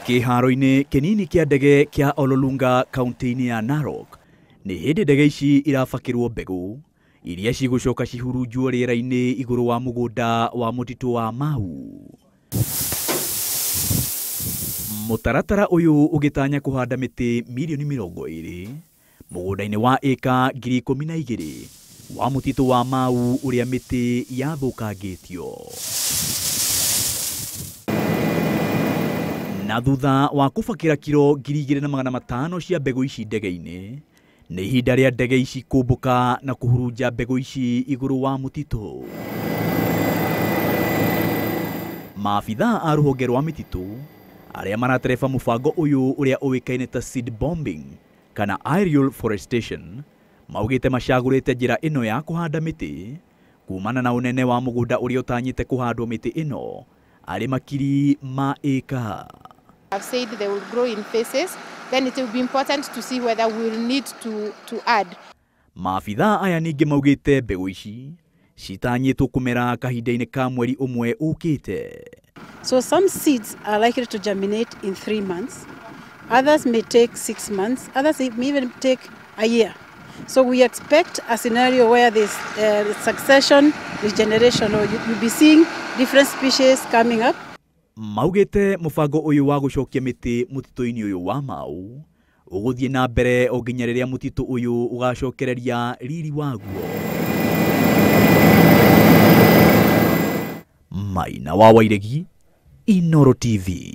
Kĩharo-inĩ kĩnini kĩa ndege kĩa Ololunga kaunti-inĩ ya Narok nĩ hĩndĩ ndege ici irabakĩrwo mbegũ iria cigũcoka cihurunjwo rĩera-inĩ igũrũ wa mũgũnda wa mũtitũ wa Mau. Mũtaratara ũyũ ũgĩtanya kũhanda mĩtĩ mirioni 20 mũgũnda-inĩ wa ĩka 12,000 wa mũtitũ wa Mau ũrĩa mĩtĩ yathũkangĩtio. Na thutha wa kũbakĩra kiro 2,500 cia mbegũ ici ndege-inĩ, nĩ ihinda rĩa ndege ici kũmbũka na kũhurunja mbegũ ici igũrũ wa mũtitũ. Maabithaa a rũhonge rwa mĩtitũ arĩa maratereba mũbango ũyũ ũrĩa ũĩkaine ta seed bombing kana aerial forestation maugĩte macagũrĩte njĩra ĩno ya kũhanda mĩtĩ kumana na ũnene wa mũgũnda ũrĩa ũtanyĩte kũhandwo mĩtĩ ĩno arĩ makiri ma ĩka. I've said they will grow in phases, then it will be important to see whether we will need to add. Maabithaa aya ningĩ maugĩte mbegũ ici citanyĩtwo kũmera kahinda-inĩ ka mweri ũmwe ũkĩte. So some seeds are likely to germinate in 3 months, others may take 6 months, others may even take a year. So we expect a scenario where this succession, regeneration, or you'll be seeing different species coming up. Maugĩte mũbango ũyũ wa gũcokia mĩtĩ mũtitũ-inĩ ũyũ wa Mau ũgũthiĩ na mbere o nginya rĩrĩa mũtitũ ũyũ ũgacokereria riri waguo. Maina wa Wairegi, Inooro TV.